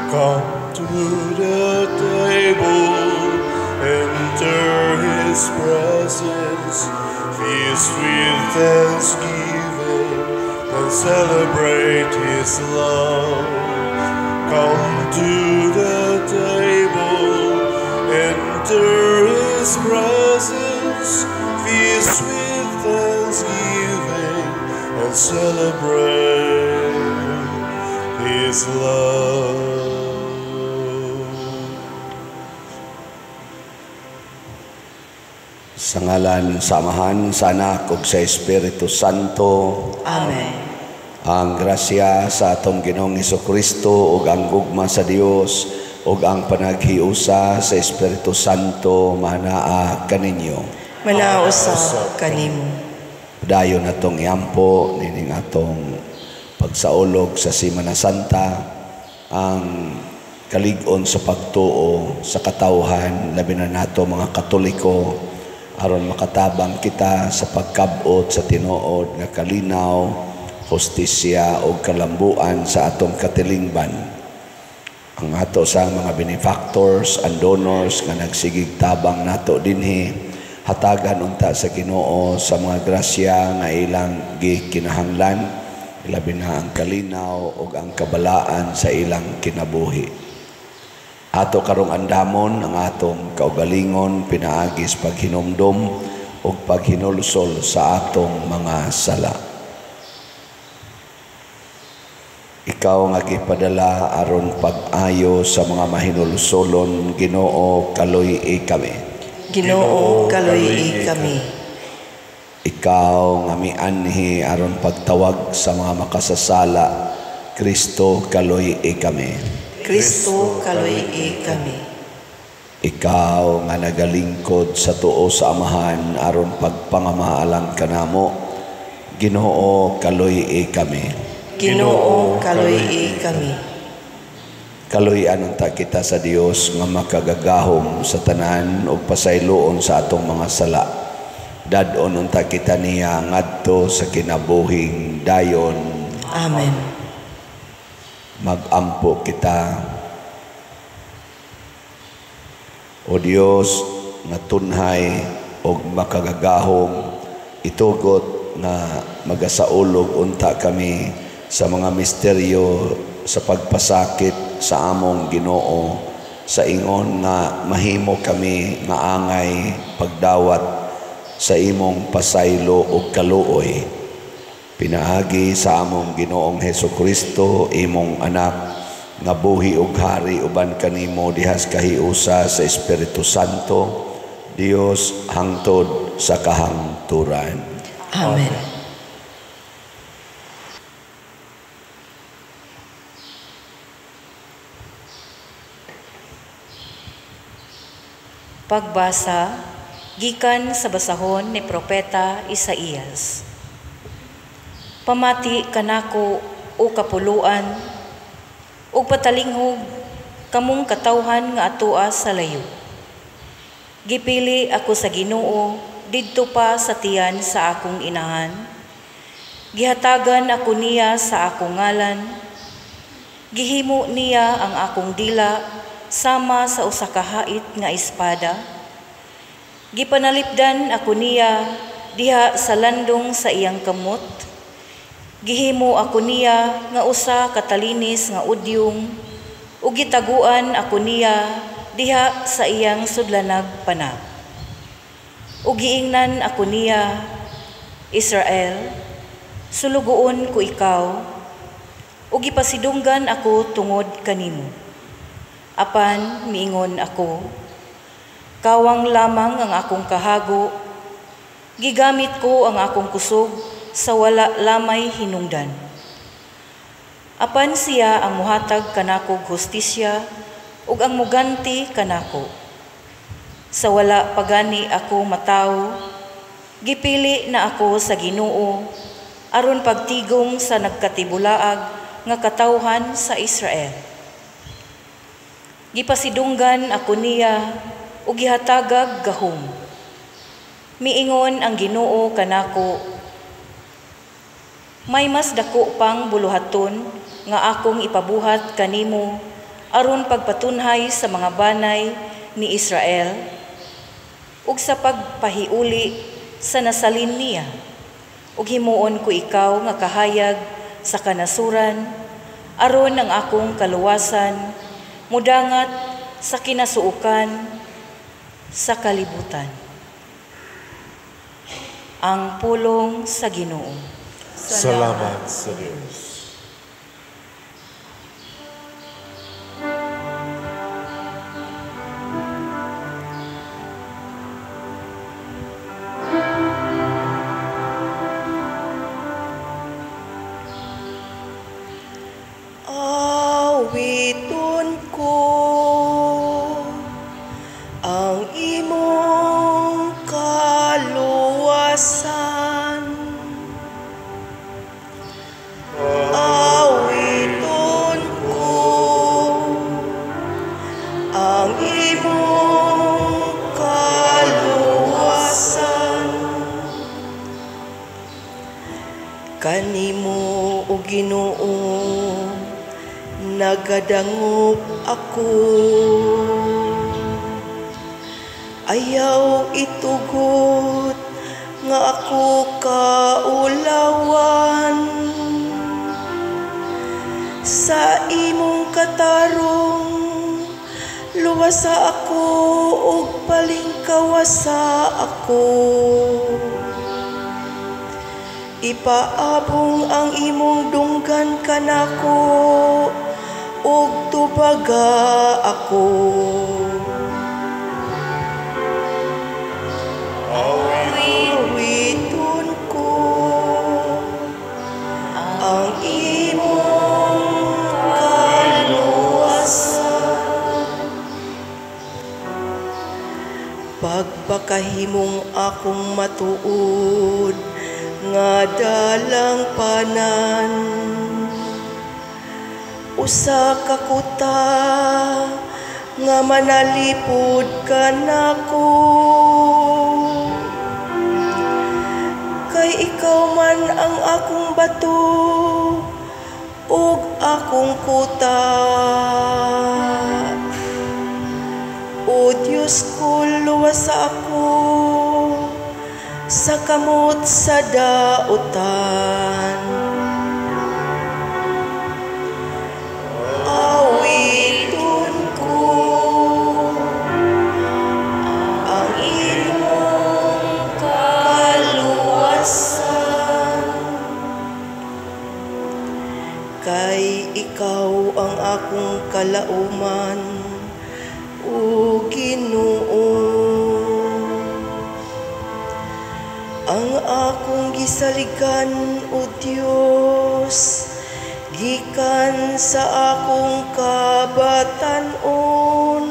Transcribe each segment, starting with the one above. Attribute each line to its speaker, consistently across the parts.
Speaker 1: Come to the table, enter his presence, feast with thanksgiving, and celebrate his love. Come to the table, enter his presence, feast with thanksgiving, and celebrate his love.
Speaker 2: Sa ngalan sa Amahan, sa Anak ug sa Espiritu Santo.
Speaker 3: Amen.
Speaker 2: Ang grasya sa atong Ginoong Hesukristo ug ang gugma sa Dios ug ang panaghiusa sa Espiritu Santo manaa kaninyo.
Speaker 3: Manaa usab kanimo.
Speaker 2: Dayon atong iampo nining atong pagsaulog sa Semana Santa ang kalig-on sa pagtuo sa katawhan, labi na nato mga Katoliko, aron makatabang kita sa pagkabot sa tinuod nga kalinaw, hustisya ug kalambuan sa atong katilingban. Ang ato sa mga benefactors and donors nga nagsigig tabang nato dinhi, hatagan unta sa Ginoo sa mga grasya nga ilang gikinahanglan, labi na ang kalinaw ug ang kabalaan sa ilang kinabuhi. Ato karong andamon ang atong kaugalingon pinaagis paghinumdom ug paghinulsol sa atong mga sala. Ikaw nga gipadala aron pag-ayo sa mga mahinulsolon, Ginoo, kaluy-i kami.
Speaker 3: Ginoo, kaluy-i kami.
Speaker 2: Ikaw nga mianhi aron pagtawag sa mga makasasala, Kristo, kaluy-i kami.
Speaker 3: Kristo, kaluy-i kami.
Speaker 2: Ikaw nga nagalingkod sa tuo sa Amahan aron pagpangamaalang kanamo, Ginoo, kaluy-i kami.
Speaker 3: Ginoo, kaluy-i kami.
Speaker 2: Kaluy-an unta kita sa Dios nga makagagahom sa tanan ug pasayloon sa atong mga sala. Dad-on unta kita niya ngadto sa kinabuhing dayon.
Speaker 3: Amen.
Speaker 2: Magampo kita. O Dios nga tunhay og makagagahom, itugot nga magasaulog unta kami sa mga misteryo sa pagpasakit sa among Ginoo, sa ingon nga mahimo kami nga angay pagdawat sa imong pasaylo ug kaluoy. Pinaagi sa among Ginoong Hesukristo, imong anak, nga buhi ug hari uban kanimo dihas kahiusa sa Espiritu Santo, Dios hangtod sa kahangturan.
Speaker 3: Amen.
Speaker 4: Pagbasa gikan sa basahon ni Propeta Isaías. Pamati kanako o kapuluan ug patalinghog kamong katawhan nga atoa sa layo. Gipili ako sa Ginoo didto pa sa tiyan sa akong inahan. Gihatagan ako niya sa akong ngalan. Gihimo niya ang akong dila sama sa usa ka hait nga espada. Gipanalipdan ako niya diha sa landong sa iyang kamot. Gihimo ako niya nga usa ka talinis nga udyong ug gitaguan ako niya diha sa iyang sudlanag pana. Ug giingnan ako niya, Israel, sulugoon ko ikaw, ug gipasidunggan ako tungod kanimo. Apan miingon ako, kawang lamang ang akong kahago, gigamit ko ang akong kusog sa wala lamay hinungdan. Apan siya ang muhatag kanakog hustisya ug ang muganti kanako. Sa wala pagani ako matawo, gipili na ako sa Ginoo aron pagtigong sa nagkatibulaag nga katawhan sa Israel. Gipasidunggan ako niya ug gihatagag gahom. Miingon ang Ginoo kanako, may mas dako pang buluhaton nga akong ipabuhat kanimo aron pagpatunhay sa mga banay ni Israel ug sa pagpahiuli sa nasalin niya. Ug himuon ko ikaw nga kahayag sa kanasuran aron ang akong kaluwasan mudangat sa kinasuokan sa kalibutan. Ang pulong sa Ginoo.
Speaker 1: Salamat sa Diyos.
Speaker 3: Awiton ko ang imong kaluwasan. Awiton ko ang imong kaluwasan. Kanimo, o Ginoo, nagadangop ako. Ayaw itugot nga ako kaulawan. Sa imong katarong, luwasa ako ug palingkawasa ako. Ipaabong ang imong dunggan kanako ug tubaga ako. Awiton ko ang imong kaluwasan. Pagpakahimong akong matuod nga dalangpanan, usa ka kuta nga manalipod kanako. Kay ikaw man ang akong bato ug akong kuta. O Diyos ko, luwasa ako sa kamot sa dautan. Awiton ko ang imong kaluwasan. Kay ikaw ang akong kalauman, o Ginoo. Ang akong gisaligan, o Dios, gikan sa akong kabatan-on.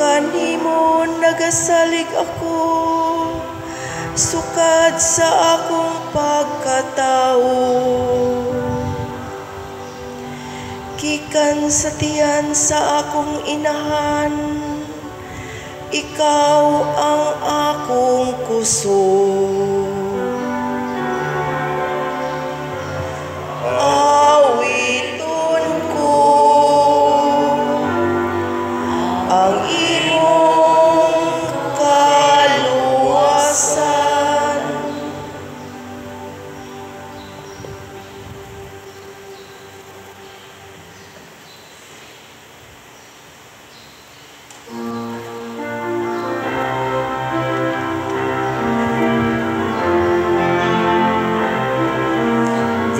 Speaker 3: Kanimo nagasalig ako, sukad sa akong pagkatao. Gikan sa tiyan sa akong inahan, ikaw ang akong kusog. Awiton ko ang imong kaluwasan.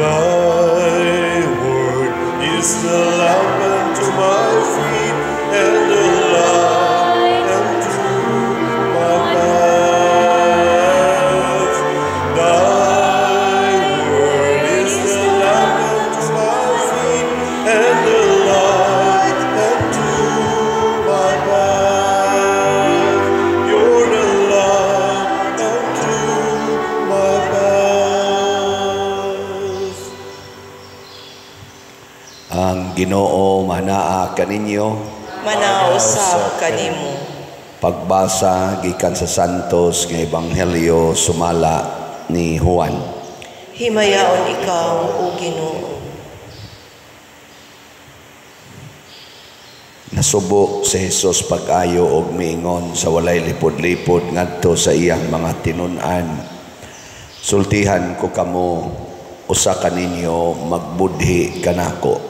Speaker 1: Thy word is the lamp unto my feet and the light unto my path. Thy word is the lamp unto my feet and the light unto my path. You're the light unto my path.
Speaker 2: Ang Ginoo manaa kaninyo.
Speaker 3: Manaa usab kanimo.
Speaker 2: Pagbasa gikan sa Santos nga Ebanghelyo sumala ni Juan.
Speaker 3: Himayaon ikaw, o Ginoo.
Speaker 2: Nasubo si Jesus pag-ayo og miingon sa walay lipod-lipod ngadto sa iyang mga tinun-an. Sultihan ko kamo, usa kaninyo magbudhi kanako.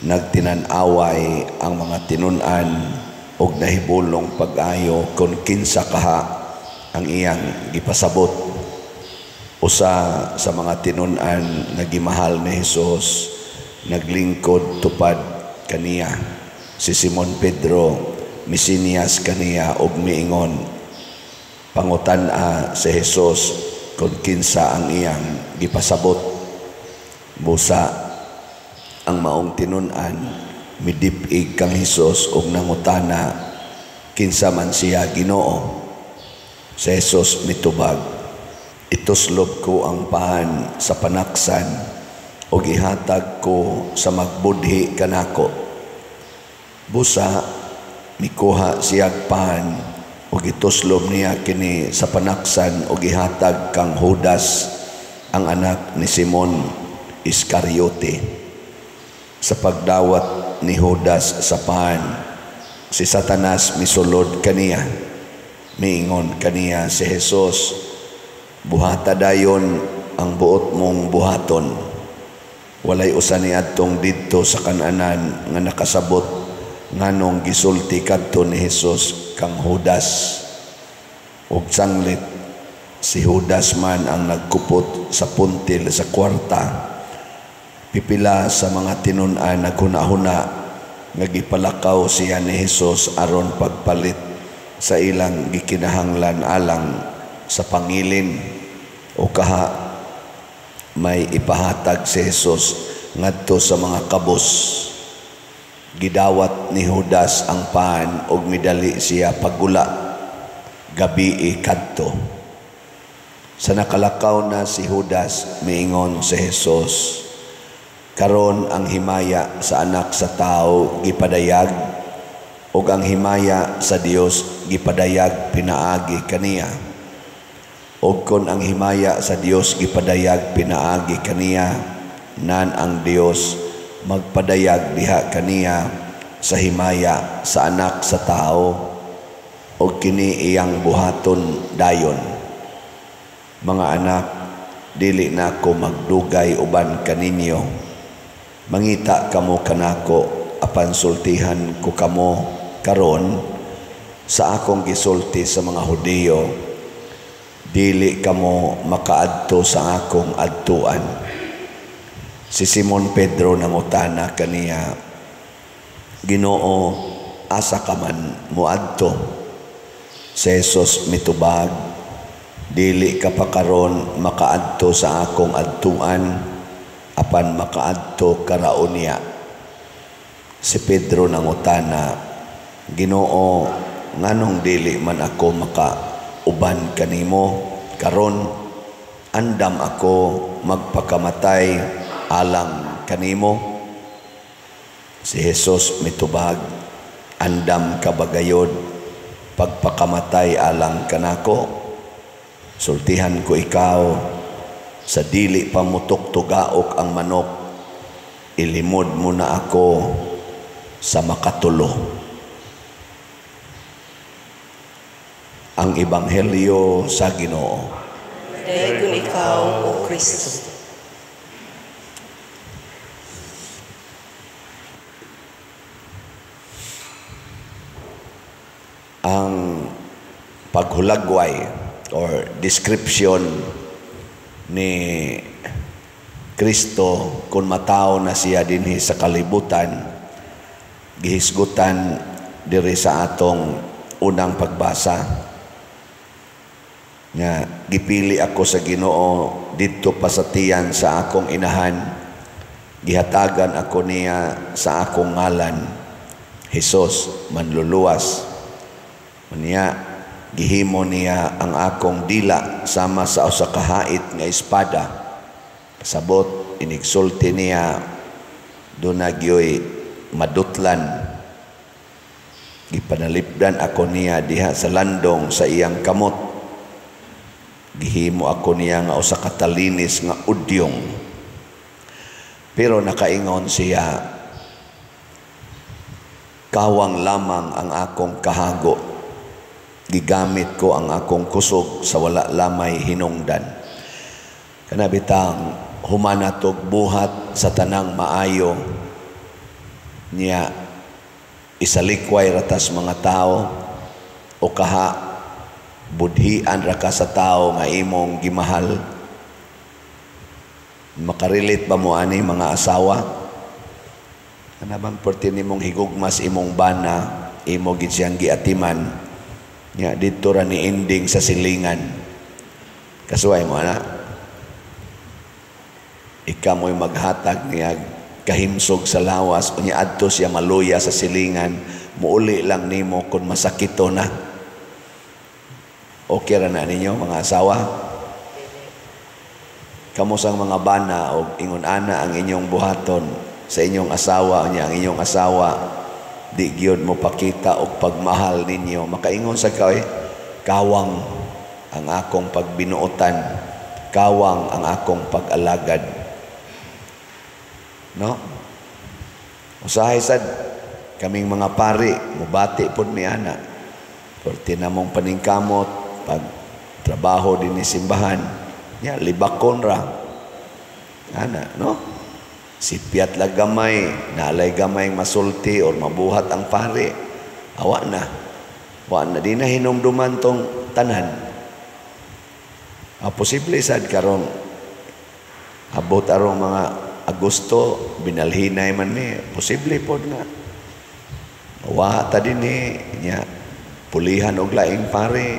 Speaker 2: Nagtinan-away ang mga tinun-an og nahibulong pag-ayo kon kinsa kaha ang iyang gipasabot. Usa sa mga tinun-an nga gimahal ni Jesus naglingkod tupad kaniya. Si Simon Pedro misiniyas kaniya og miingon, pangutan-a si Jesus kon kinsa ang iyang gipasabot. Busa ang maong tinun-an midip-ig kang Hesus og nangutana, kinsa man siya, Ginoo? Si Jesus mitubag, ituslob ko ang paan sa panaksan og ihatag ko sa magbudhi kanako. Busa mikuha siyag paan og ituslob niya kini sa panaksan og ihatag kang Judas, ang anak ni Simon Iscariote. Sa pagdawat ni Judas sa paan, si Satanas misulod kaniya. Miingon kaniya si Jesus, buhata dayon ang buot mong buhaton. Walay usa niadtong didto sa kananan nga nakasabot nganong gisulti kadto ni Jesus kang Judas. Ug sanglit si Judas man ang nagkupot sa puntil sa kwarta. Pipila sa mga tinun-an naghuna-huna nga gipalakaw siya ni Jesus aron pagpalit sa ilang gikinahanglan alang sa pangilin, o kaha may ipahatag si Jesus ngadto sa mga kabos. Gidawat ni Judas ang paan og midali siya paggula gabii kadto. Sa nakalakaw na si Judas, miingon si Jesus, karon ang himaya sa anak sa tao gipadayag, ug ang himaya sa Dios gipadayag pinaagi kaniya. Og kon ang himaya sa Dios gipadayag pinaagi kaniya, nan ang Dios magpadayag diha kaniya sa himaya sa anak sa tao, og kini iyang buhaton dayon. Mga anak, dili na ko magdugay uban kaninyo. Mangita kamo kanako, apan sultihan ko kamo karon sa akong gisulti sa mga Hudiyo, dili kamo makaadto sa akong adtuan. Si Simon Pedro nangutana kaniya, Ginoo, asa ka man moadto? Si Jesus mitubag, dili ka pa karon makaadto sa akong adtuan, apan makaadto karaon niya. Si Pedro nangutana, Ginoo, nganong dili man ako makauban kanimo karon? Andam ako magpakamatay alang kanimo. Si Jesus mitubag, andam ka bagayod pagpakamatay alang kanako? Sultihan ko ikaw, sa dili pa mutok tugaok ang manok, ilimod mo na ako sa makatulo. Ang Ebanghelyo sa Ginoo.
Speaker 3: Daygon ikaw, O Kristo.
Speaker 2: Ang paghulagway or description ni Kristo kung matao na siya dinhi sa kalibutan, gihisgutan diri sa atong unang pagbasa nga gipili ako sa Ginoo didto pa sa tiyan sa akong inahan, gihatagan ako niya sa akong ngalan, Hesus manluluwas. Unya gihimo niya ang akong dila sama sa usa ka hait nga espada. Pasabot inigsulti niya Duna gyoy madutlan. Gipanalipdan ako niya diha sa landong sa iyang kamot. Gihimo ako niya nga usa ka talinis nga udyong. Pero nakaingon siya, kawang lamang ang akong kahago. Gigamit ko ang akong kusog sa wala lamay hinungdan. Kana bitang humanatog buhat sa tanang maayo niya, isalikway ratas mga tao o kaha budhian ra ka sa tao nga imong gimahal. Makarelate ba mo ani, mga asawa? Kana bang perti nimong higugmas imong bana, imo gid siyang giatiman nya didto ra ni ending sa silingan. Kasuway mo ana? Ikaw mo'y maghatag niya kahimsog sa lawas, unya adto siya maluya sa silingan, muuli lang nimo kung masakito na. Okay ra na ninyo, mga asawa? Kamo sang mga bana og ingon ana ang inyong buhaton sa inyong asawa, unya ang inyong asawa di gyud mo pakita og pagmahal ninyo, makaingon sa kay kawang ang akong pagbinuotan, kawang ang akong pag-alagad. No? Usahay sad kaming mga pari, mubati pod mi ana. Perti namong paningkamot pag trabaho dinhi simbahan, nya libakon ra. Ana, no? Sipyat lang gamay, nalay gamay masulti or mabuhat ang pari. Awa na. Wa na, di na hinumduman tong tanan. Posible sad karong abot arong mga Agosto, binalhinay man ni, posible pod nga. Wa ta din ni, nya pulihan og laing pare.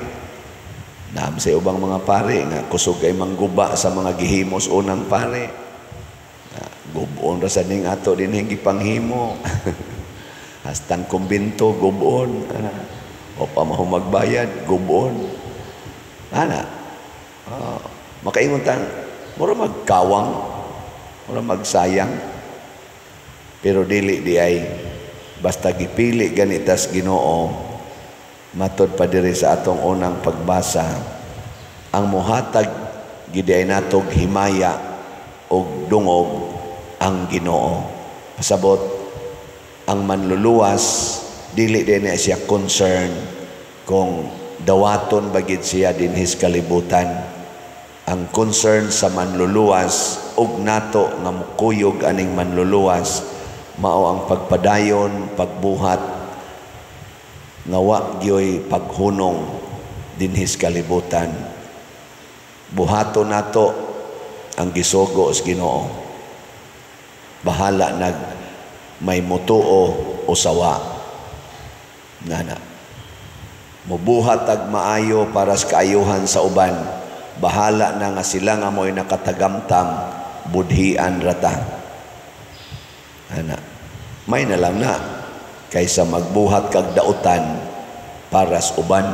Speaker 2: Naam sa ubang mga pare nga kusog kay mangguba sa mga gihimos unang pare. Gubon ra sa ning ato dinhi gipanghimo. Hastang kumbinto gubon, ana. O pa mahumagbayad gubon. Ana. Makaingon tan, mura magkawang, mura magsayang. Pero dili di ay basta gipili ganitas Ginoo. Matod pa diri sa atong unang pagbasa, ang mohatag gid ay natog himaya og dungog ang Ginoo. Pasabot, ang manluluwas dili din na siya concern kung dawaton bagid siya dinhis kalibutan. Ang concern sa manluluwas og nato nga mukuyog aning manluluwas mao ang pagpadayon, pagbuhat nga wa gyoy paghunong dinhis kalibutan. Buhaton nato ang gisugo sa Ginoo. Bahala nag may mutuo o sawa. Nana. Mubuhat ag maayo para sa kaayuhan sa uban. Bahala na nga sila nga mo'y nakatagamtam, budhian rata. Ana. May na lang na kaysa magbuhat kag dautan para sa uban.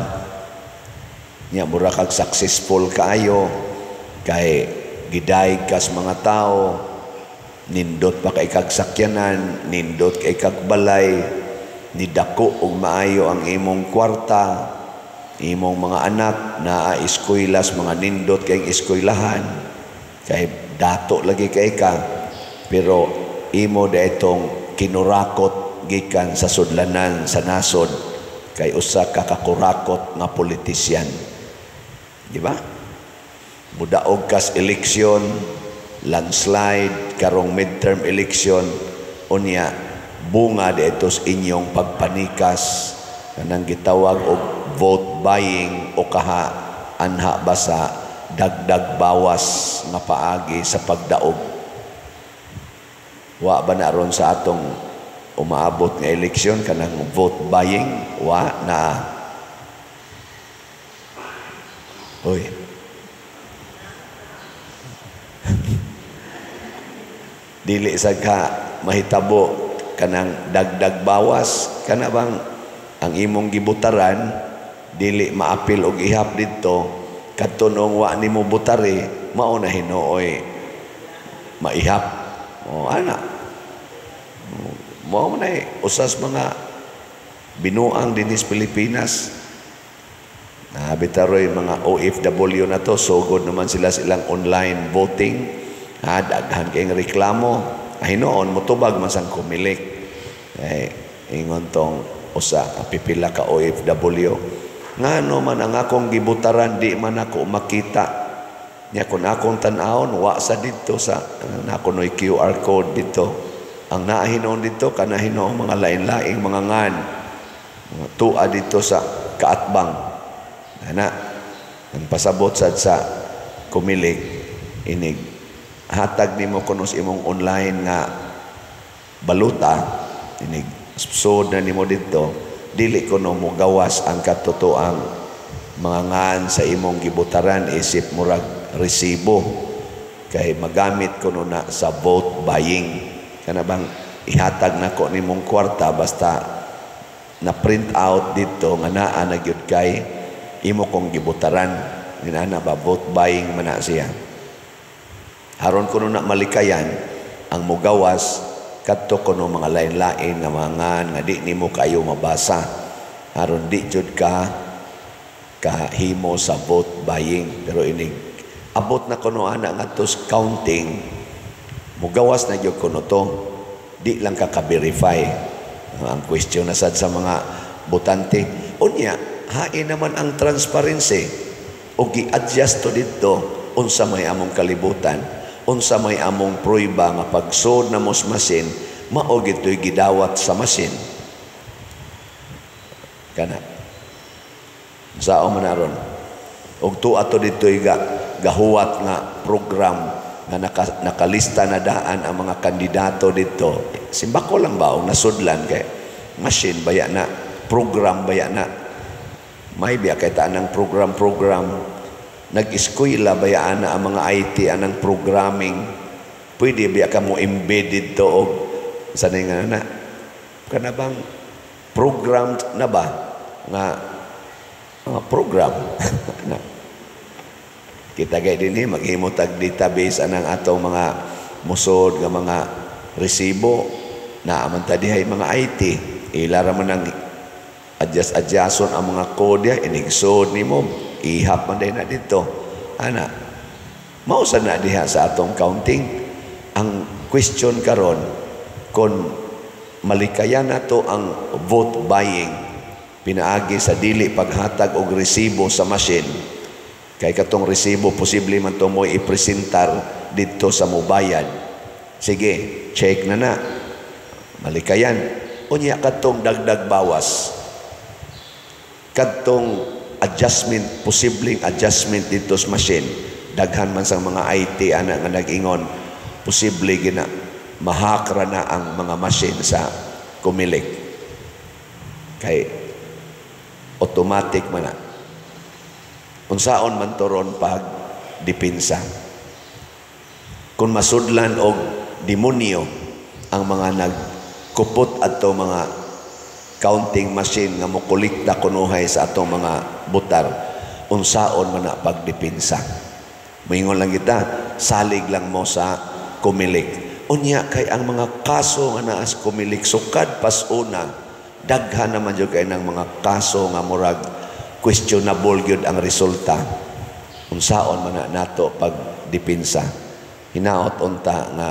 Speaker 2: Nya mura kag successful kaayo kay gidaig kas mga tao, nindot pa kay kag sakyanan, nindot kay kag balay, nidako og maayo ang imong kwarta, imong mga anak naa eskuylas, mga nindot kay eskuylahan, kay dato lagi kay ka, pero imo daitong kinurakot gikan sa sudlanan sa nasod kay usa ka kakurakot nga politisyan. Di ba? Mudaog kas eleksyon, landslide karong midterm election, unya bunga dito sa inyong pagpanikas kanang gitawag og vote buying o kaha anha basa dagdag bawas nga paagi sa pagdaog. Wa ba na ron sa atong umaabot nga eleksyon kanang vote buying? Wa na. Oy. Dili sad ka mahitabo kanang dagdag bawas, kana bang ang imong gibutaran dili maapil og ihap didto kadto noong wa nimo butari, mao na hinuoy maihap. O ana. Mao man ay usas mga binuang dinhi sa Pilipinas. Nabitaroy mga OFW na to, sugod naman sila sa ilang online voting. Ha, daghan kayong reklamo. Ay noon, mutubag man sang Comelec. Eh, ingon tong usa, pipila ka OFW. Ngano man ang akong gibutaran, di man ako makita. Nya kung akong tan-awon, wa sa dito sa, nako no'y QR code dito. Ang nahinon dito, kanahinoon mga lain-laing mga ngan. Mga tua dito sa kaatbang. Ana, ang pasabot sad sa Comelec, inig hatag nimo kuno sa imong online nga baluta, inig sud na nimo didto, dili kuno mo gawas ang katotoang mga ngan sa imong gibutaran isip murag resibo kay magamit kuno na sa vote buying. Kana bang ihatag nako nimong kwarta basta na print out dito nga naa na gyud kay imo kong gibutaran. Inana ba vote buying man na siya. Aron kuno na malikayan ang mugawas kadto kuno mga lain-lain nga mga ngan nga di nimo kayo mabasa. Aron di jud ka kahimo sa vote buying. Pero inig abot na kuno ana ngadto sa counting, mugawas na gyud kuno to. Di lang ka ka-verify. Ang question na sad sa mga botante. Unya, hain naman ang transparency o gi-adjust to didto unsa may among kalibutan, unsa may among prueba nga pagsod na mos machine, mao gito'y gidawat sa machine. Kana. Sao man aron? Og tuwa to didto'y gahuwat nga program nga nakalista na daan ang mga kandidato dito. Simbako lang ba og nasudlan kay machine baya na, program baya na. May biya kay taan ang program-program. Nag-eskwela baya na ang mga IT anang programming. Pwede biya ka mo embedded to og sa nga na. Kana bang programmed na ba nga program na. Kita kay dinhi maghimo tag database anang atong mga musod nga mga resibo na man ta dihay mga IT. Ila ra man ang adjust-adjuston ang mga code diha, inigsod nimo, ihap man day na dito. Ana, mao sa na diha sa atong counting. Ang question karon kon malikayan nato ang vote buying pinaagi sa dili paghatag og resibo sa machine. Kay katong resibo posible man to mo ipresentar didto sa mobayad. Sige, check na na. Malikayan. Unya katong dagdag bawas. Kadtong adjustment, posibleng adjustment dito sa machine. Daghan man sang mga IT ana nga nag-ingon, posible gina mahakra na ang mga machine sa Comelec. Kay automatic man na. Unsaon man to ron pag dipinsa. Kung masudlan og demonyo ang mga nagkupot adto mga counting machine nga mokolekta kunuhay sa atong mga butar, unsaon man na pagdipinsa. Moingon lang kita, salig lang mo sa Comelec. Unya kay ang mga kaso nga naa sa Comelec sukad pas una, daghan naman jud kay nang mga kaso nga murag questionable gyud ang resulta. Unsaon man na nato pagdipinsa. Hinaot unta nga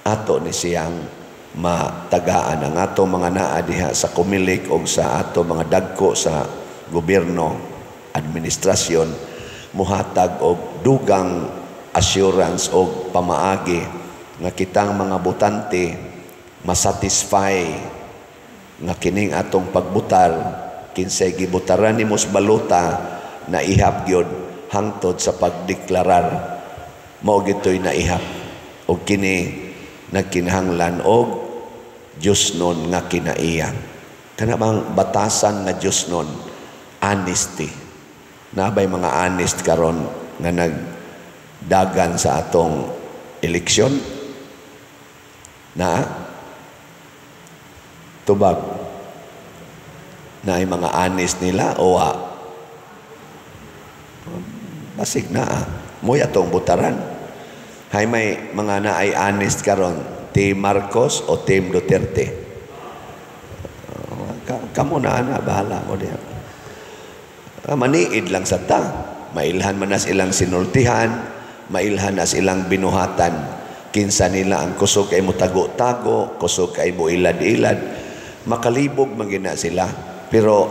Speaker 2: ato ni siyang matagaan ang ato mga naa diha sa Comelec og sa ato mga dagko sa gobyerno, administrasyon, muhatag og dugang assurance og pamaagi nga kitang mga botante masatisfy nga kining atong pagbutar kinsay gibutaran nimo sa balota na ihap gyud hangtod sa pagdeklarar. Mao gitoy naihap og kini nagkinahanglan og Dios nun nga kinaiya. Kana bang batasan nga Dios nun, honesty. Nabay mga honest karon nga nagdagan sa atong eleksyon? Na tubag na ay mga honest nila o basig na mo'y atong butaran. Hay may mga naay honest karon Team Marcos o Team Duterte? Kamo na ana, bahala mo diha. Maniid lang sa ta. Mailhan man nas ilang sinultihan, mailhan nas ilang binuhatan. Kinsa nila ang kusog kay mo tago-tago, kusog kay mo ilad-ilad. Makalibog man gina sila. Pero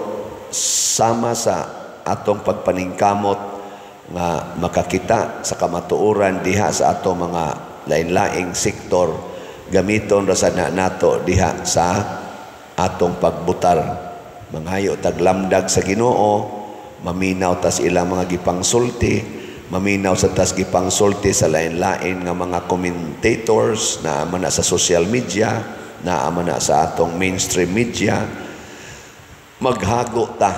Speaker 2: sama sa atong pagpaningkamot nga makakita sa kamatuoran diha sa atong mga lain-laing sektor, gamiton ra sad na nato diha sa atong pagbutar. Manghayo taglamdag sa Ginoo, maminaw tas ilang mga gipangsulti, maminaw sa tas gipangsulti sa lain-lain nga mga commentators na man na sa social media, na man na sa atong mainstream media. Maghago ta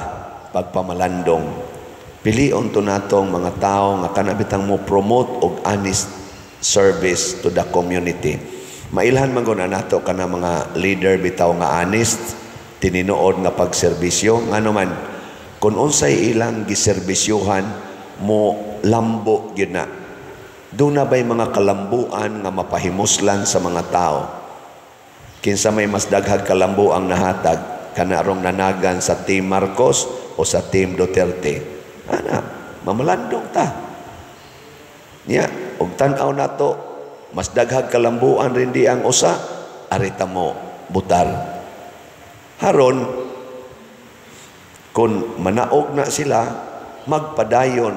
Speaker 2: pagpamalandong. Pilion to natong mga tao nga kanabitang mo promote og honest service to the community. Mailhan man gud na nato kana mga leader bitaw nga honest, tinuod nga pagserbisyo. Ngano man kung unsay ilang giserbisyuhan mo lambo gyud na. Doon na ba'y mga kalambuan nga mapahimuslan sa mga tao? Kinsa may mas daghag kalambuang nahatag, kanarong nanagan sa Team Marcos o sa Team Duterte? Ana, mamalandong ta. Niya, og tan-aw nato, mas daghag kalambuan rin di ang usa, arita mo butar. Haron, kung manaog na sila, magpadayon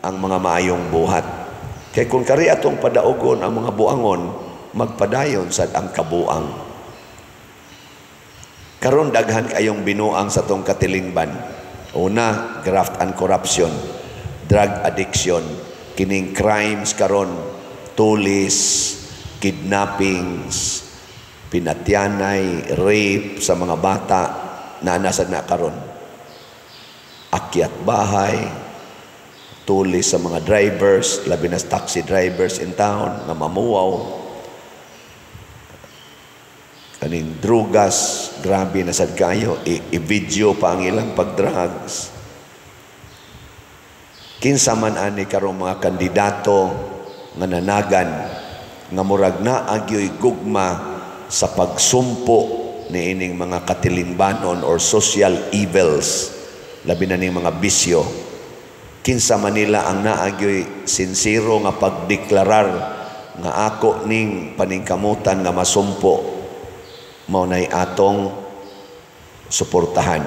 Speaker 2: ang mga maayong buhat. Kay kung kari atong padaogon ang mga buangon, magpadayon sad ang kabuang. Karon daghan kayong binuang sa tong katilingban. Una, graft and corruption, drug addiction, kining crimes karon, tulis, kidnappings, pinatyanay, rape sa mga bata na nasad na karon. Akyat bahay, tulis sa mga drivers, labi na taxi drivers in town nga mamuwaw. Kaning drugas, grabe na sad kayo, i-video pa ang ilang pag-drugs. Kinsa man ani karong mga kandidato nga nanagan nga murag naagyoy gugma sa pagsumpo niining mga katilimbanon or social evils, labi na ning mga bisyo. Kinsa man nila ang naagyoy sinsero nga pagdeklarar nga ako ning paningkamutan nga masumpo, mao nay atong suportahan.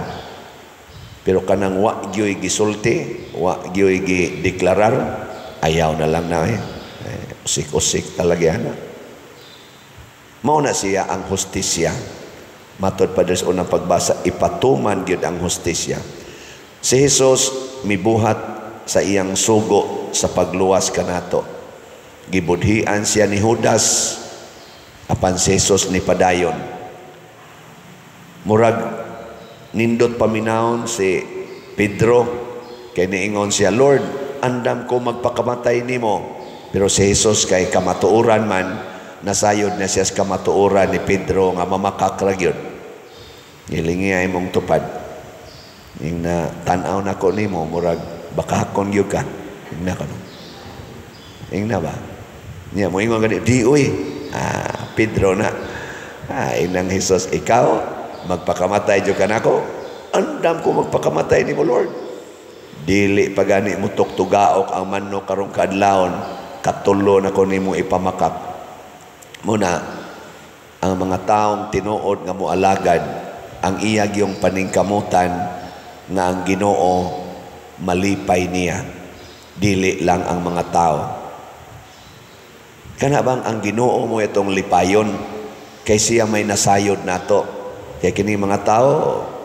Speaker 2: Pero kanang wa gyoy gisulti, wa gyoy gideklarar, ayaw na lang na eh. Usik-usik talaga na. Mao na siya ang hustisya. Matod pa sa unang pagbasa, ipatuman gyud ang hustisya. Si Jesus mibuhat sa iyang sugo sa pagluwas kanato. Gibudhian siya ni Judas, apan si Jesus ni padayon. Murag nindot paminawon si Pedro, kay niingon siya, Lord, andam ko magpakamatay nimo. Pero si Jesus kay kamatuoran man, nasayod na siya sa kamatuoran ni Pedro nga mamakakra gyud. Gilingi ay mong tupad. Ing na tan-aw na ko nimo, murag bakakon gyud ka. Ing na kano. Ing na ba? Niya mo ingon gani, di uy. Pedro na. Inang Jesus, ikaw magpakamatay jud ka nako. Andam ko magpakamatay nimo, Lord. Dili pa gani mo tuktugaok ang manok karong kaadlawon, katulo na ko nimo ipamakak. Muna ang mga taong tinuod nga moalagad ang iyag yung paningkamutan nga ang Ginoo malipay niya, dili lang ang mga tao. Kana bang ang Ginoo mo itong lipayon kay siya may nasayod nato. Kay kini mga tao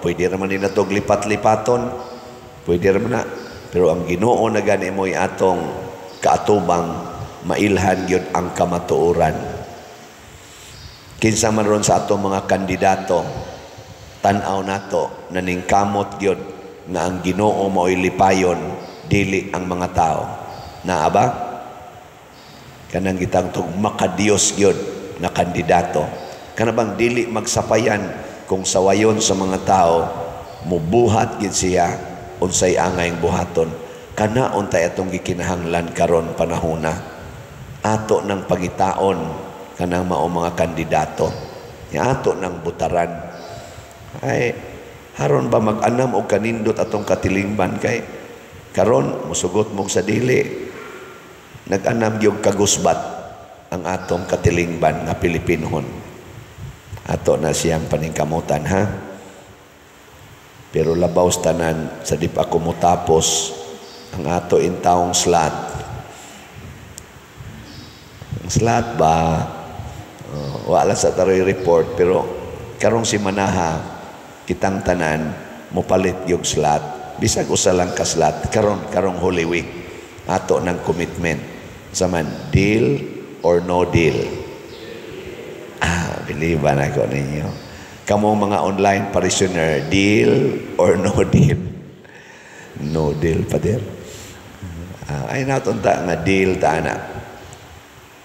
Speaker 2: pwede ra man nila tog lipat-lipaton, pwede ra man na. Pero ang Ginoo na gani mo atong kaatubang, mailhan gyud ang kamatuoran. Kinsa man ron sa atong mga kandidato, tan-aw nato naningkamot gyud nga ang Ginoo mao'y lipayon, dili ang mga tao. Naa ba? Kanang gitang tog makadiyos gyud na kandidato. Kana bang dili magsapayan kung sawayon sa mga tao, mubuhat gyud siya unsay angayng buhaton. Kana untay atong gikinahanglan karon panahona. Ato nang pangitaon kanang mao mga kandidato. Nya ato nang butaran. Ay haron ba mag-anam og kanindot atong katilingban kay karon musugot mong sa dili nag-anam gyud kagusbat ang atong katilingban nga Pilipinohon. Ato na siyang paningkamutan, ha. Pero labaw sa tanan, sa di pa ako mutapos ang ato intawong slot. Ang slot ba, wala sa taroy report, pero karong si Manaha, kitang tanan, mupalit yung slot. Bisag usa lang ka slot, karong Holy Week, ato ng commitment. Sa man, deal or no deal? Ah, believe na ko ninyo. Kamong mga online parishioner, deal or no deal? No deal, pader. Ay natunta nga deal ta na.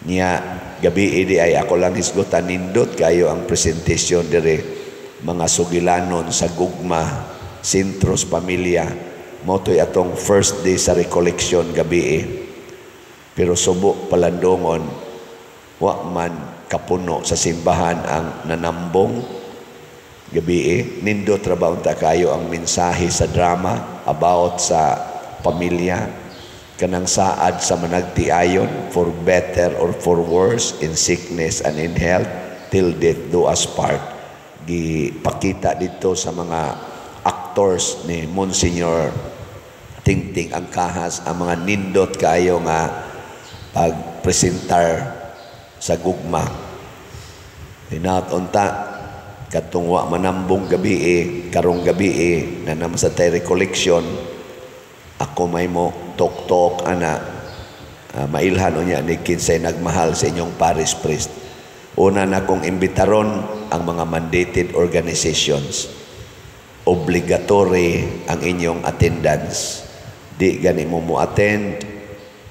Speaker 2: Niya, gabi idi ay ako lang hisgutan, nindot kayo ang presentation dire mga sugilanon sa gugma, sentros pamilya. Motoy atong first day sa recollection gabi eh. Pero subo palandongon, wa man kapuno sa simbahan ang nanambong gabi eh. Nindot ra ba unta kayo ang mensahe sa drama about sa pamilya, kanang saad sa managtiayon, for better or for worse, in sickness and in health, till death do us part. Gipakita dito sa mga actors ni Monsignor Tingting ang kahas, ang mga nindot kayo nga pagpresentar sa gugma. Hinaot unta katong wa manambong gabi eh, karong gabi eh, na naman sa tay recollection, ako may mo tok-tok ana, mailhan unya ni kinsay nagmahal sa inyong parish priest. Una na kong imbitaron ang mga mandated organizations. Obligatory ang inyong attendance. Di gani mo mo attend,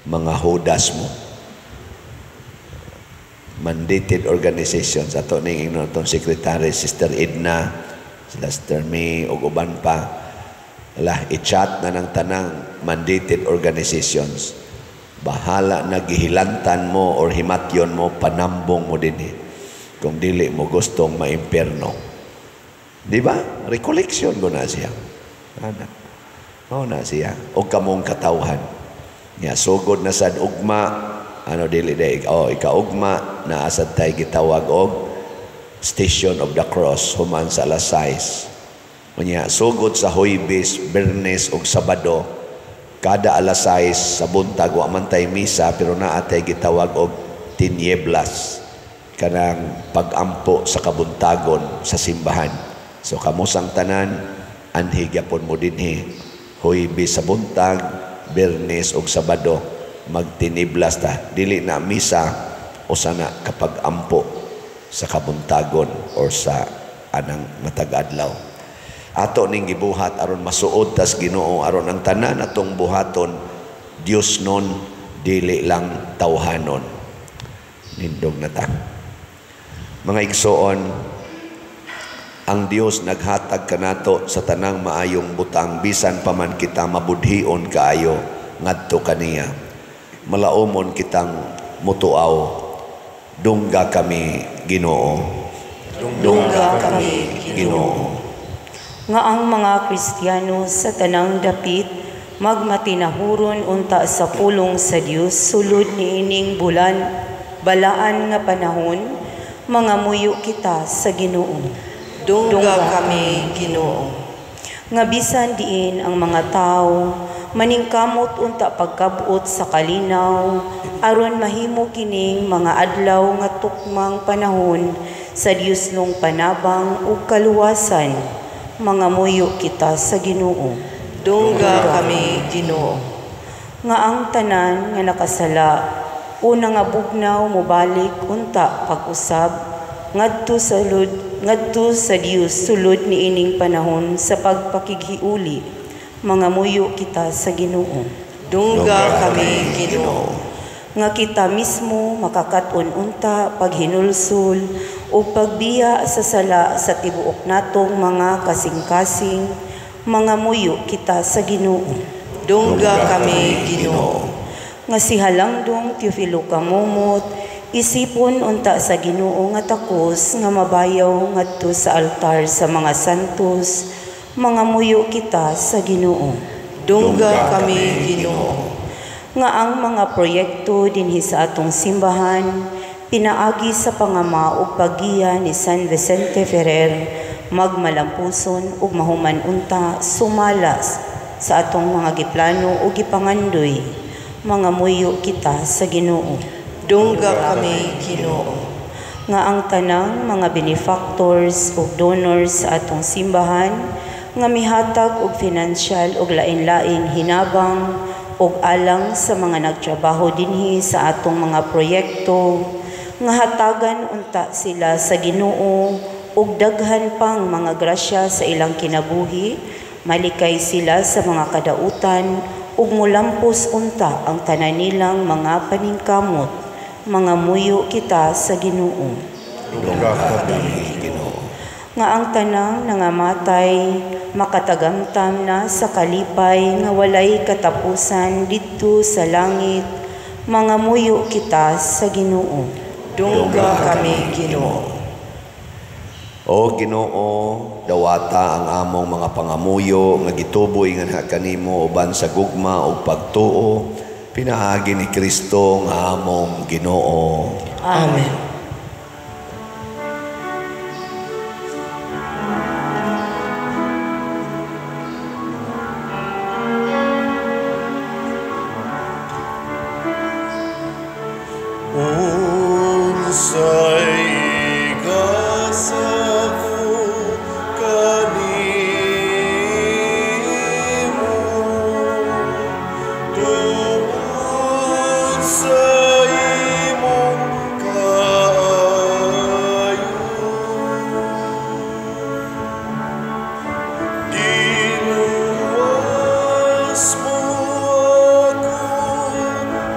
Speaker 2: mga hudas mo. Mandated organizations. Ato ning ingnon atong secretary, Sister Edna, sila Sister May, ug uban pa. Ala, i-chat na ng tanang mandated organizations. Bahala na gihilantan mo or himatyon mo, panambong mo din eh. Kung dili mo gustong maimperno. Di ba? Recollection ko na siya. Ana. Mao na siya. O kamong katawhan. Nya, sugod na sad ugma, ano dili day, oh, ikaugma, na asad tay gitawag og Station of the Cross, human sa alas 6. Unya, sugod sa Huwebes, Biyernes ug Sabado, kada alas 6 sa buntag wa man tay misa pero naa tay gitawag og tinieblas, kanang pagampo sa kabuntagon sa simbahan. So kamusang tanan anhi gyapon mo dinhi Huwebes sa buntag, Biyernes ug Sabado magtiniblas ta, dili na misa usa na kapag ampo sa kabuntagon or sa anang matag adlaw. Ato ning gibuhat aron masuod tas Ginoo, aron ang tanan atong buhaton Dios nun, dili lang tawhanon. Nindog na ta. Mga igsoon, ang Dios naghatag kanato sa tanang maayong butang bisan pa man kita mabudhion kaayo ngadto kaniya. Malaumon kitang mutuaw, dungga kami Ginoo.
Speaker 3: Dungga kami
Speaker 2: Ginoo.
Speaker 5: Nga ang mga Kristiyano sa tanang dapit magmatinahuron unta sa pulong sa Dios sulod niining bulan balaan nga panahon, mga muyo kita sa Ginoo.
Speaker 3: Dungga kami Ginoo.
Speaker 5: Nga bisan diin ang mga tao maningkamot unta pagkabot sa kalinaw aron mahimo kining mga adlaw nga tukmang panahon sa Dios nung panabang ug kaluwasan, mga muyo kita sa Ginoo.
Speaker 3: Dungga kami Ginoo.
Speaker 5: Nga ang tanan nga nakasala o nangabugnaw mobalik unta pag-usab ngadto sa Dios sulod niining panahon sa pagpakighiuli, mga muyo kita sa Ginoo.
Speaker 3: Dungga kami Ginoo.
Speaker 5: Nga kita mismo makakat-on unta paghinulsol o pagbiya sa sala sa tibuok natong mga kasing-kasing, mga muyo kita sa Ginoo.
Speaker 3: Dungga kami Ginoo.
Speaker 5: Nga si Halangdong Teofilo Camomot, Isipon unta sa Ginoo nga takos nga mabayaw ngadto sa altar sa mga santos, mga muyo kita sa Ginoo.
Speaker 3: Dungga kami, Ginoo.
Speaker 5: Nga ang mga proyekto dinhi sa atong simbahan pinaagi sa pangama ug paggiya ni San Vicente Ferrer magmalampuson ug mahuman unta sumala sa atong mga giplano ug gipangandoy, mga muyo kita sa Ginoo.
Speaker 3: Dungga kami, Ginoo.
Speaker 5: Nga ang tanang mga benefactors ug donors sa atong simbahan nga mihatag og financial ug lain-laing hinabang ug alang sa mga nagtrabaho dinhi sa atong mga proyekto, nga hatagan unta sila sa Ginoo ug daghan pang mga grasya sa ilang kinabuhi, malikay sila sa mga kadautan ug mulampos unta ang tanan nilang mga paningkamot, mga muyo kita sa Ginoo.
Speaker 1: Dungga kami, Ginoo.
Speaker 5: Nga ang tanang nangamatay makatagamtam na sa kalipay nga walay katapusan didto sa langit, mga muyo kita sa Ginoo.
Speaker 3: Dungga kami, Ginoo.
Speaker 2: O Ginoo, dawata ang among mga pangamuyo nga gituboy nganha kanimo uban sa gugma ug pagtuo, pinaagi ni Kristo nga among Ginoo.
Speaker 3: Amen.
Speaker 1: Unsay igasa ko kanimo tungod sa imong kaayo, giluwas mo ako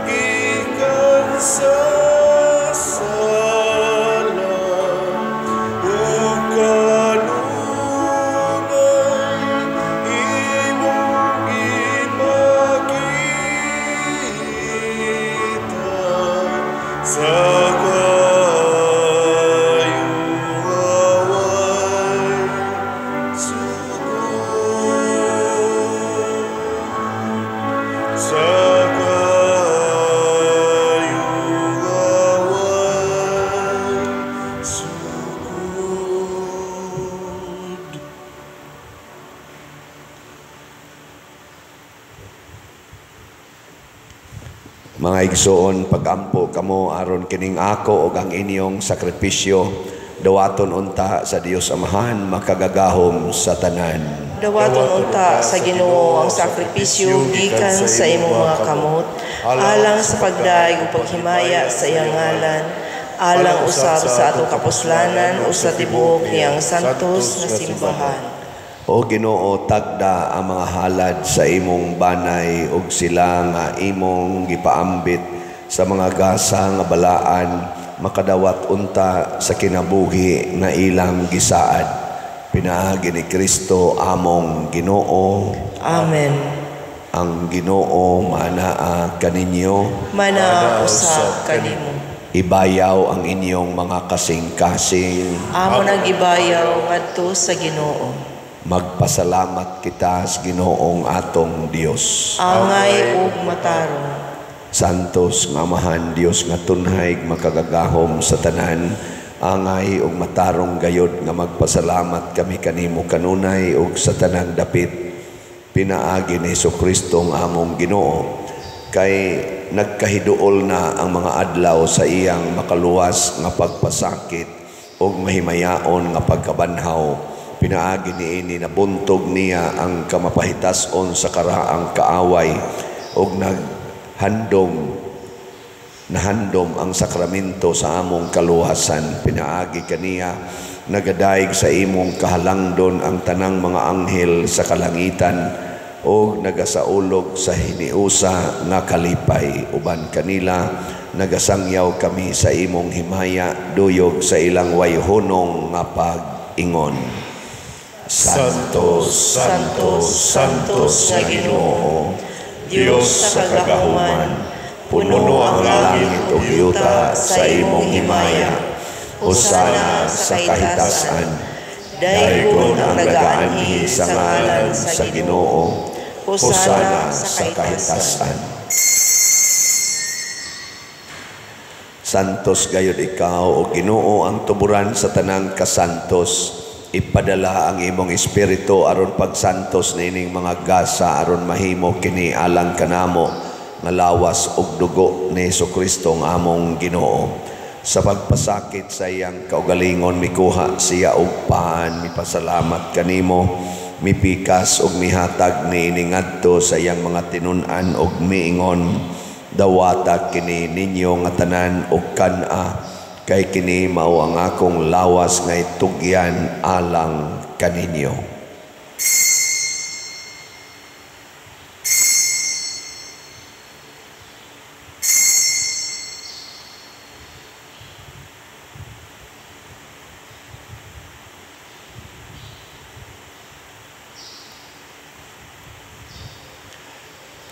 Speaker 1: gikan sa sala ug kanunay imong gipakita sa kaayo nga way sukod, sa kaayo nga way sukod.
Speaker 2: Mga igsoon, pagampo kamo aron kining ako ug ang inyong sakripisyo dawaton unta sa Dios Amahan makagagahom sa tanan.
Speaker 3: Dawaton unta sa Ginoo ang sakripisyo gikan sa imong mga kamot, alang sa pagdayeg ug paghimaya sa iyang ngalan, alang usab sa atong kapuslanan ug sa tibuok niyang santos nga simbahan.
Speaker 2: O Ginoo, tagda ang mga halad sa imong banay ug sila nga imong gipaambit sa mga gasa nga balaan makadawat unta sa kinabuhi nga ilang gisaad. Pinaagi ni Kristo among Ginoo.
Speaker 3: Amen.
Speaker 2: Ang Ginoo manaa kaninyo.
Speaker 3: Manaa usab kanimo.
Speaker 2: Ibayaw ang inyong mga kasing-kasing.
Speaker 3: Amo nang ibayaw ngadto sa Ginoo.
Speaker 2: Magpasalamat kita sa Ginoong atong Dios.
Speaker 3: Angay ug matarong.
Speaker 2: Santos nga Amahan, Dios nga tunhay makagagahom sa tanan, angay ug matarong gayod nga magpasalamat kami kanimo kanunay ug sa tanang dapit, pinaagi ni Hesukristo ang among Ginoo, kay nagkahiduol na ang mga adlaw sa iyang makaluwas nga pagpasakit ug mahimayaon nga pagkabanhaw. Pinaagi niini nabuntog niya ang kamapahitason sa karaang kaaway ug nahandom ang sakramento sa among kaluwasan. Pinaagi kaniya nagadayeg sa imong kahalangdon ang tanang mga anghel sa kalangitan ug nagasaulog sa hiniusa nga kalipay. Uban kanila nagasangyaw kami sa imong himaya duyog sa ilang wayhunong nga pag-ingon. Santo, Santo, Santo sa Ginoo, Dios sa kagahuman, Puno ang langit ug yuta sa imong himaya. Hosana sa kahitasan. Daygon ang nagaanhi sa ngalan sa Ginoo. Hosana sa kahitasan. Santos gayud ikaw o Ginoo ang tuburan sa tanang kasantos. Ipadala ang imong espiritu aron pagsantos niining mga gasa aron mahimo kini alang kanamo nga lawas ug dugo ni Hesukristo ang among Ginoo. Sa pagpasakit sa iyang kaugalingon mikuha siya og paan, mipasalamat kanimo, mipikas ug mihatag niini ngadto sa iyang mga tinun-an ug miingon, dawata kini ninyo nga tanan og kan-a, kay kini mao ang akong lawas nga itugyan alang kaninyo.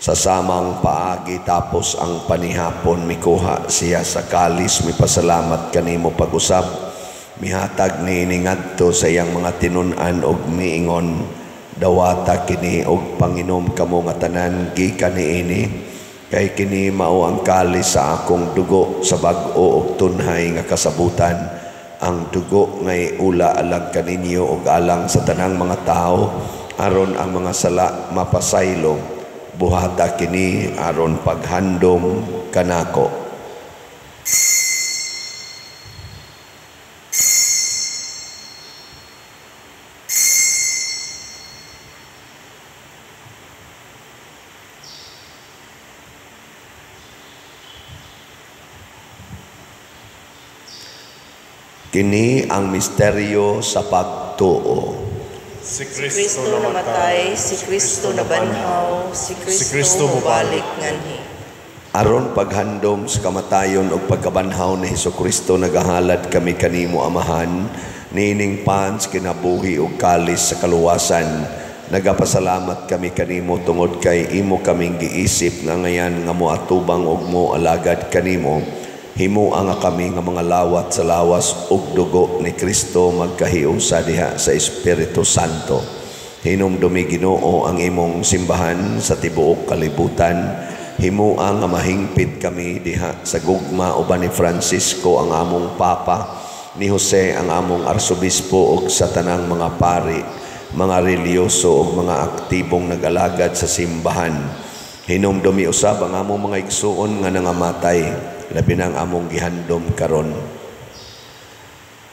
Speaker 2: Sa samang paagi tapos ang panihapon, mikuha siya sa kalis, mipasalamat kanimo pag-usab, mihatag niini ngadto sa iyang mga tinun-an og miingon, dawata kini og panginom kamo nga tanan gikan niini, kay kini mao ang kalis sa akong dugo sa bag-o og tunhay nga kasabutan, ang dugo nga iula alang kaninyo og alang sa tanang mga tawo aron ang mga sala mapasaylo. Buhata kini aron paghandom kanako. Kini ang misteryo sa pagtuo.
Speaker 1: Si
Speaker 3: Kristo namatay, si Kristo nabanhaw, si Kristo mobalik nganhi.
Speaker 2: Aron paghandom sa kamatayon ug pagkabanhaw ni Hesukristo, nagahalad kami kanimo Amahan, niining pans kinabuhi ug kalis sa kaluwasan. Nagapasalamat kami kanimo tungod kay imo kaming giisip nga ngayan nga moatubang ug moalagad kanimo. Himua nga kami nga mga lawat sa lawas ug dugo ni Kristo magkahiusa diha sa Espiritu Santo. Hinumdumi Ginoo ang imong simbahan sa tibuok kalibutan. Himua nga mahingpit kami diha sa gugma uban ni Francisco ang among Papa, ni Jose ang among Arsobispo ug sa tanang mga pari, mga reliyoso ug mga aktibong nag-alagad sa simbahan. Hinumdumi usab ang among mga igsuon nga nangamatay, labi na ang among gihandom karon.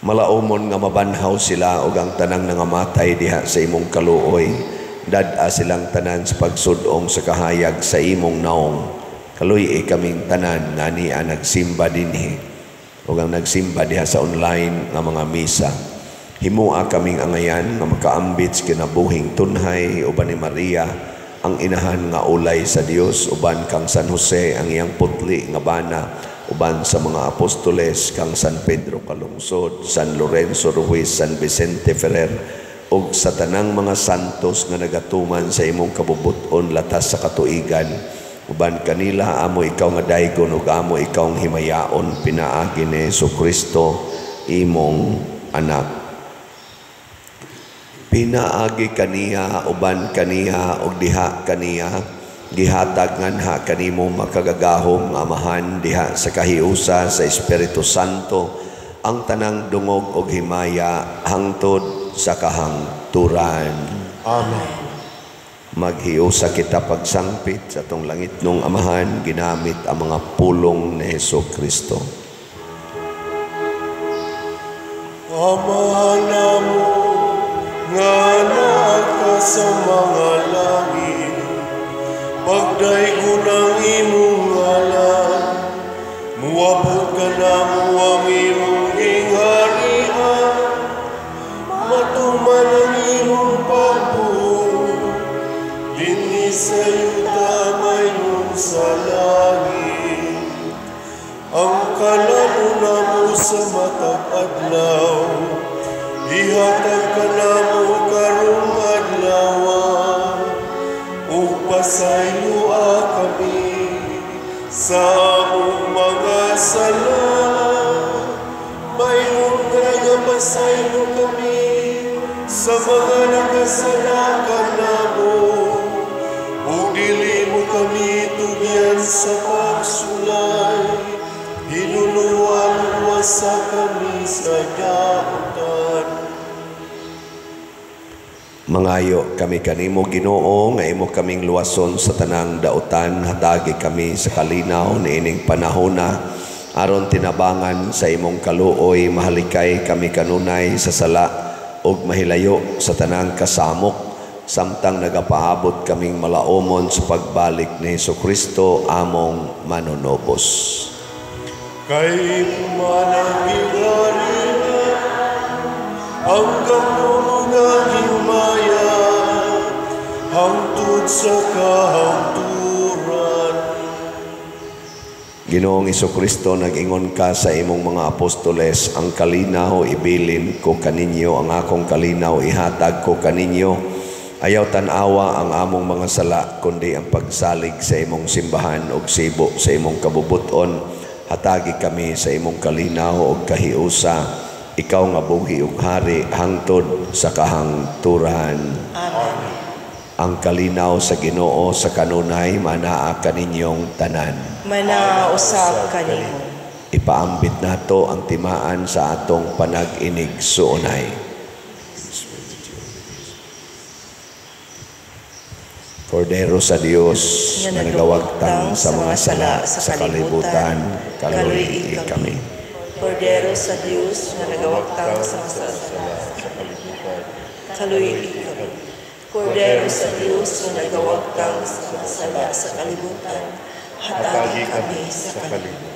Speaker 2: Malaumon nga mabanhaw sila ug ang tanang nangamatay diha sa imong kaluoy. Dad-a silang tanan sa pagsud-ong sa kahayag sa imong naong. Kaluy-i kaming tanan nga niya nagsimba dinhi ug ang nagsimba diha sa online nga mga misa. Himua kaming angayan nga makaambit sa kinabuhing tunhay uban ni Maria ang inahan nga ulay sa Dios, uban kang San Jose ang iyang putli nga bana, uban sa mga apostoles kang San Pedro Calungsod, San Lorenzo Ruiz, San Vicente Ferrer, ug sa tanang mga santos nga nagatuman sa imong kabubut-on latas sa katuigan. Uban kanila amo ikaw nga daygon ug amo ikaw ang himayaon pinaagi ni Hesukristo imong anak. Pinaagi kaniya, uban kaniya, ug diha kaniya, gihatag nganha kanimo makagagahom nga Amahan diha sa kahiusa sa Espiritu Santo ang tanang dungog ug himaya hangtod sa kahangturan.
Speaker 1: Amen.
Speaker 2: Maghiusa kita pagsangpit sa atong langitnong Amahan ginamit ang mga pulong ni Hesukristo.
Speaker 1: Ama namo nga naa ka sa mga langit, pagdaygon ang imong ngalan, muabot ka namo ang imong gingharian, matuman ang imong pagbuot, dinhi sa yuta mayon sa langit. Ang kalalo namo sa matag adlaw, ihatag ka namo karong adlaw, ug pasayloa kami sa mga nakasala kanamo, ug dili mo kami tugyan sa pagsulay, hinuluan wasa kami sa dautan.
Speaker 2: Mangayo kami kanimo, Ginoo, nga imo kaming luwason sa tanang dautan, hatagi kami sa kalinaw niining panahona aron tinabangan sa imong kaluoy mahalikay kami kanunay sa sala ug mahilayo sa tanang kasamok samtang nagapaabot kaming malaomon sa pagbalik ni Hesukristo among manunobos.
Speaker 1: Kay manang ang gahom nga gihimaya hangtod sa kahangturan.
Speaker 2: Ginoong Hesukristo, nag-ingon ka sa imong mga apostoles, ang kalinaw ibilin ko kaninyo, ang akong kalinaw ihatag ko kaninyo. Ayaw tan-awa ang among mga sala, kundi ang pagsalig sa imong simbahan ug sibo sa imong kabubuton. Hatagi kami sa imong kalinaw ug kahiusa. Ikaw nga buhi ug hari hangtod sa kahangturan.
Speaker 3: Amen.
Speaker 2: Ang kalinaw sa Ginoo sa kanunay manaa kaninyong tanan.
Speaker 3: Manaa usab kanimo.
Speaker 2: Ipaambit nato ang timaan sa atong panag-inig suunay. Kordero sa Dios nga nagawagtang sa mga sala sa kalibutan, kaluy-i kami.
Speaker 3: Kordero sa Dios nga nagawagtang sa mga sala
Speaker 1: sa kalibutan,
Speaker 3: kaluy-i kami. Kordero sa Dios nga nagawagtang sa mga sala sa kalibutan, hatagi kami sa kalibutan.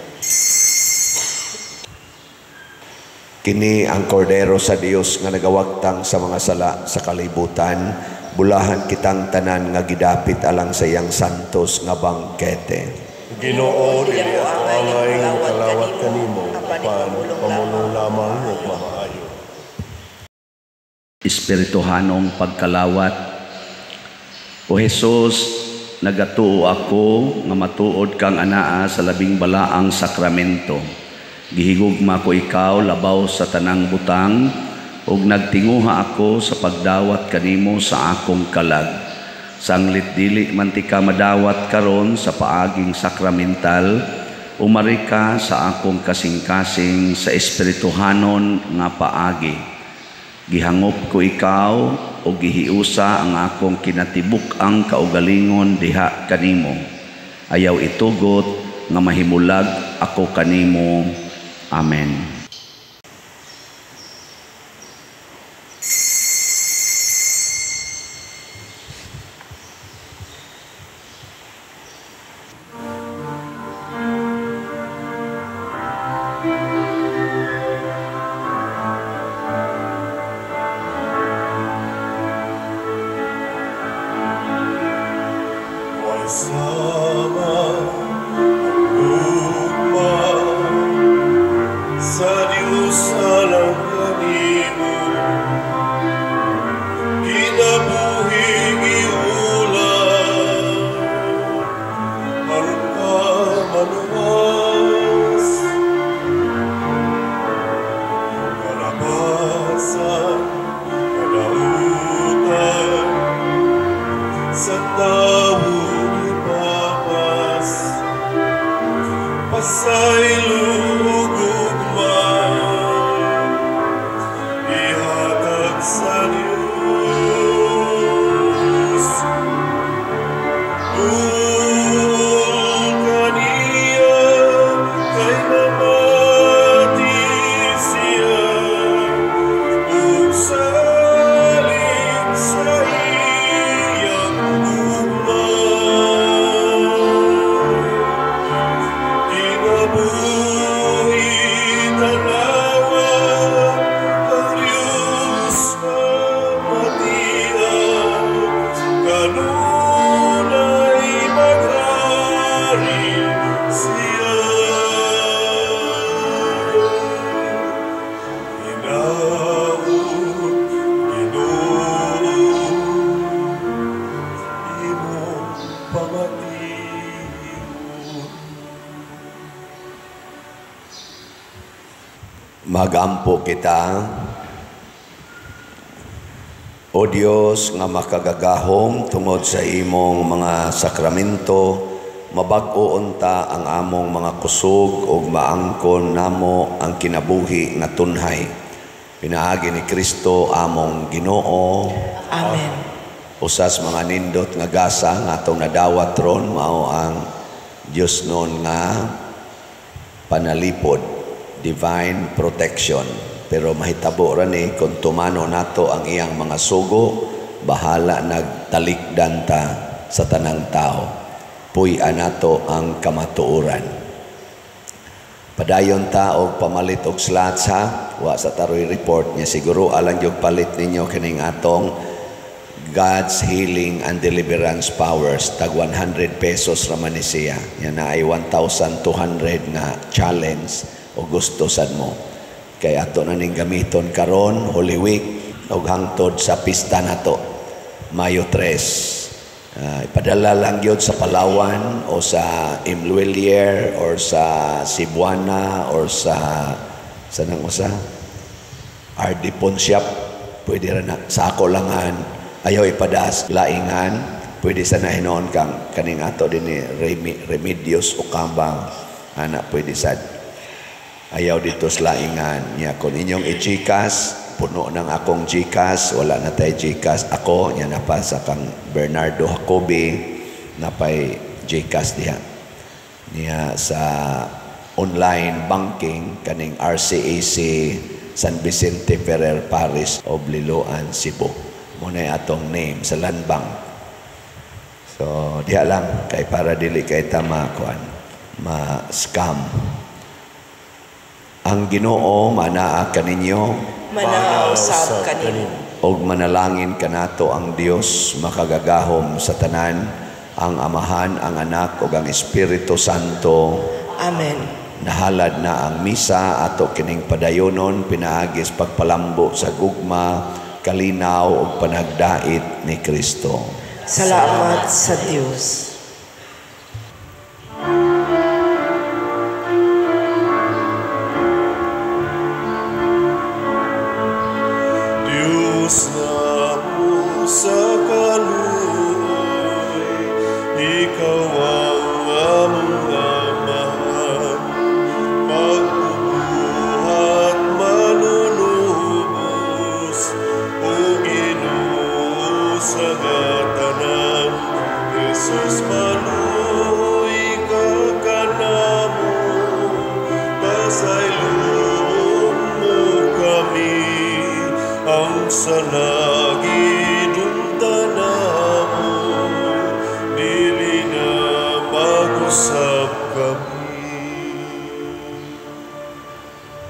Speaker 2: Kini ang Kordero sa Dios nga nagawagtang sa mga sala sa kalibutan, bulahan kitang tanan nga gidapit alang sa iyang santos nga bangkete.
Speaker 1: Ginoo, dili ako angay nga kalawat kanimo, apan pamulong lamang ug maayo.
Speaker 2: Espirituhanong pagkalawat. O Jesus, nagatuo ako nga matuod kang anaa sa labing balaang sakramento. Gihigugma ko ikaw labaw sa tanang butang, ug nagtinguha ako sa pagdawat kanimo sa akong kalag. Sanglit dili man ti ka madawat karon sa paaging sakramental, umari ka sa akong kasing-kasing sa espirituhanon nga paagi. Gihangop ko ikaw o gihiusa ang akong kinatibuk-ang kaugalingon diha kanimo. Ayaw itugot nga mahimulag ako kanimo. Amen. Magampo kita. O O Dios nga makagagahom, tungod sa imong mga sakramento, mabag-o unta ang among mga kusog ug maangkon namo ang kinabuhi nga tunhay. Pinaagi ni Kristo among Ginoo.
Speaker 3: Amen.
Speaker 2: Usas mga nindot nga gasa nga atong nadawat ron mao ang Dios nun nga panalipod, divine protection. Pero mahitabo ra ni kung tumano nato ang iyang mga sugo, bahala nagtalikdan ta sa tanang tao. Puy-an nato ang kamatuoran. Padayon ta og pamalit og slots ha. Wa sa taroy report niya siguro alang yung palit ninyo kining atong God's healing and deliverance powers. Tag 100 pesos raman ni siya. Yan na ay 1,200 nga challenge o gusto sad mo. Kay ato na ning gamiton karon Holy Week og hangtod sa pista nato Mayo 3. Ipadala lang gyud sa Palawan o sa Imluelier or sa Cebuana or sa nang usa RD Ponsiap, pwede ra na sa ako langan. Ayaw ipadas laingan, pwede sa nahinon kang kaning ato din ni Remedios Ocamba ana, pwede sad. Ayaw dito sa laingan niya. Kung inyong i-Gcash, puno ng akong Gcash, wala na tayo Gcash. Ako, niya na pa sa kang Bernardo Jacobi, napay Gcash diha. Niya sa online banking, kaning RCAC San Vicente Ferrer Parish of Liloan, Cebu. Muna atong name sa Land Bank. So, diha lang, kay para dili kay tama, kuan, ma-scam. Ang Ginoo manaa kaninyo,
Speaker 3: manaa usab kanimo.
Speaker 2: Og manalangin kanato ang Dios makagagahom sa tanan, ang Amahan, ang Anak ug ang Espiritu Santo.
Speaker 3: Amen.
Speaker 2: Nahalad na ang misa ato kining padayonon pinaagis pagpalambo sa gugma, kalinaw ug panagdait ni Kristo.
Speaker 3: Salamat sa Dios.
Speaker 1: Diyos namo sa kaluoy, ikaw ang among Amahan, pagbubuhat manunubos, o Ginoo sa katanan, Jesus maluoy ka kanamo, pasayloon mo kami, ang salamat.